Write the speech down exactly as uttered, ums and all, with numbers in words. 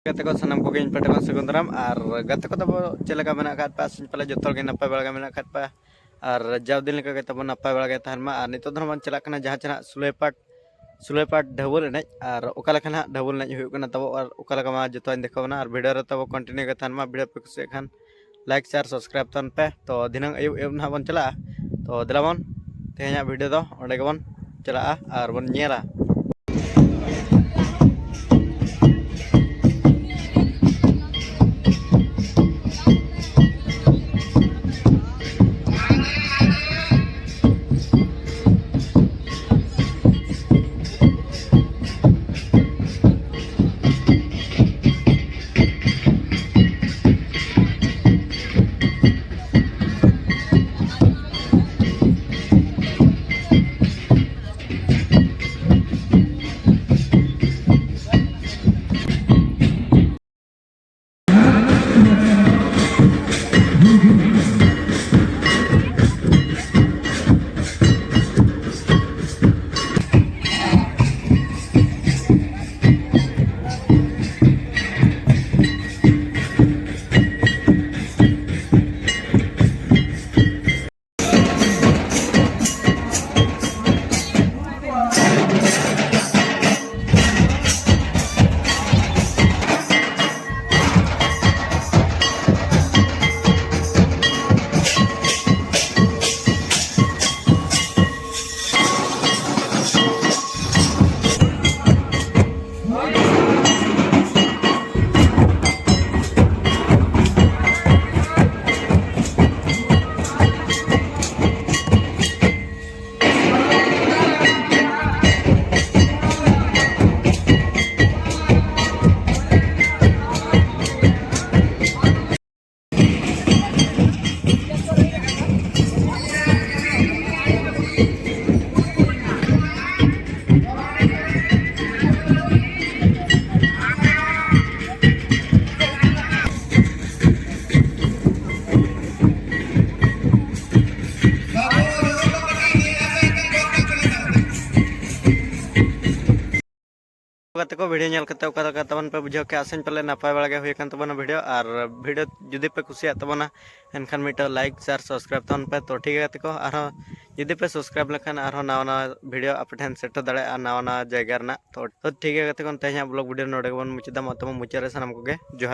ᱜᱟᱛᱮ ᱠᱚ ᱥᱟᱱᱟᱢ ᱠᱚᱜᱮ ᱤᱧ ᱯᱟᱦᱴᱟ ᱠᱷᱚᱱ ᱥᱟᱹᱜᱩᱱ ᱫᱟᱨᱟᱢ᱾ ᱟᱨ ᱜᱟᱛᱮ ᱠᱚ ᱛᱟᱵᱚ ᱪᱮᱫ ᱞᱮᱠᱟ ᱢᱮᱱᱟᱜ ᱟᱠᱟᱫ ᱯᱮᱭᱟ? ᱟᱥᱟᱧ ᱯᱟᱞᱮ ᱡᱚᱛᱚ ᱦᱚᱲ ᱜᱮ ᱱᱟᱯᱟᱭ ᱵᱟᱲᱟ ᱜᱮ ᱢᱮᱱᱟᱜ ᱟᱠᱟᱫ ᱯᱮᱭᱟ᱾ ᱟᱨ ᱡᱟᱣ ᱫᱤᱱ ᱞᱮᱠᱟ ᱜᱮ ᱛᱟᱵᱚᱱ ᱱᱟᱯᱟᱭ ᱵᱟᱲᱟ ᱜᱮ ᱛᱟᱦᱮᱱ ᱢᱟ᱾ ᱟᱨ ᱱᱤᱛᱚᱜ ᱫᱚ ᱱᱟᱦᱟᱜ ᱵᱚᱱ ᱪᱟᱞᱟᱜ ᱠᱟᱱᱟ ᱡᱟᱦᱟᱸ ᱪᱮ ᱱᱟᱦᱟᱜ ᱥᱩᱞᱟᱹᱭᱯᱟᱴ, ᱥᱩᱞᱟᱹᱭᱯᱟᱴ ᱰᱷᱟᱹᱵᱩᱞ ᱮᱱᱮᱡ᱾ ᱟᱨ ᱚᱠᱟ ᱞᱮᱠᱟ ᱱᱟᱦᱟᱜ ᱰᱷᱟᱹᱵᱩᱞ ᱮᱱᱮᱡ ᱦᱩᱭᱩᱜ ᱠᱟᱱᱟ ᱛᱟᱵᱚ, ᱟᱨ ᱚᱠᱟ ᱞᱮᱠᱟ ᱢᱟ ᱡᱚᱛᱚᱧ ᱫᱮᱠᱷᱟᱣ ᱵᱚᱱᱟ᱾ ᱟᱨ ᱵᱷᱤᱰᱤᱭᱳ ᱨᱮ ᱛᱟᱵᱚ ᱠᱚᱱᱴᱤᱱᱤᱭᱩ ᱜᱮ ᱛᱟᱦᱮᱱ ᱢᱟ᱾ ᱵᱷᱤᱰᱤᱭᱳ ᱯᱮ ᱠᱩᱥᱤᱭᱟᱜ ᱠᱷᱟᱱ ᱞᱟᱭᱤᱠ, ᱥᱮᱭᱟᱨ, ᱥᱟᱵᱥᱠᱨᱟᱭᱤᱵ ᱛᱟᱵᱚᱱ ᱯᱮ᱾ ᱛᱚ ᱫᱷᱤᱱᱟᱹᱝ ᱟᱹᱭᱩᱵ ᱟᱹᱭᱩᱵ ᱱᱟᱦᱟᱜ ᱵᱚᱱ ᱪᱟᱞᱟᱜᱼᱟ᱾ ᱛᱚ ᱫᱮᱞᱟ ᱵᱚᱱ, ᱛᱮᱦᱮᱧᱟᱜ ᱵᱷᱤᱰᱤᱭᱳ ᱫᱚ ᱚᱸᱰᱮ ᱜᱮᱵᱚᱱ ᱪᱟᱞᱟᱜᱼᱟ ᱟᱨ ᱵᱚᱱ ᱧᱮᱞᱟ᱾ ᱛᱟᱠᱚ, video ᱧᱮᱞ ᱠᱟᱛᱮ ᱚᱠᱟ ᱞᱮᱠᱟ ᱛᱟᱵᱚᱱ ᱯᱮ ᱵᱩᱡᱷᱟᱹᱣ ᱠᱮᱜᱼᱟ? ᱟᱥᱟᱧ ᱯᱟᱞᱮ ᱱᱟᱯᱟᱭ ᱵᱟᱲᱟ ᱜᱮ ᱦᱩᱭ ᱟᱠᱟᱱ ᱛᱟᱵᱚᱱᱟ video᱾ ᱟᱨ video ᱡᱩᱫᱤ ᱯᱮ ᱠᱩᱥᱤᱭᱟᱜ ᱛᱟᱵᱚᱱᱟ, ᱮᱱᱠᱷᱟᱱ ᱢᱤᱫᱴᱟᱝ like, share, subscribe ᱛᱟᱵᱚᱱ ᱯᱮ᱾ ᱛᱚ ᱴᱷᱤᱠ ᱜᱮᱭᱟ ᱜᱟᱛᱮ ᱠᱚ, ᱟᱨᱦᱚᱸ ᱡᱩᱫᱤ ᱯᱮ subscribe ᱞᱮᱠᱷᱟᱱ ᱟᱨᱦᱚᱸ ᱱᱟᱣᱟ ᱱᱟᱣᱟ video ᱟᱯᱮ ᱴᱷᱮᱱ ᱥᱮᱴᱮᱨ ᱫᱟᱲᱮᱭᱟᱜᱼᱟ, ᱱᱟᱣᱟ ᱱᱟᱣᱟ ᱡᱟᱭᱜᱟ ᱨᱮᱱᱟᱜ᱾ ᱛᱚ ᱛᱚ ᱴᱷᱤᱠ ᱜᱮᱭᱟ ᱜᱟᱛᱮ ᱠᱚ, ᱛᱮᱦᱮᱧᱟᱜ vlog video ᱱᱚᱰᱮ ᱜᱮᱵᱚᱱ ᱢᱩᱪᱟᱹᱫᱟ᱾ ᱢᱟ ᱛᱚᱵᱮ ᱢᱩᱪᱟᱹᱫ ᱨᱮ ᱥᱟᱱᱟᱢ ᱠᱚᱜᱮ ᱡᱚᱦᱟᱨ᱾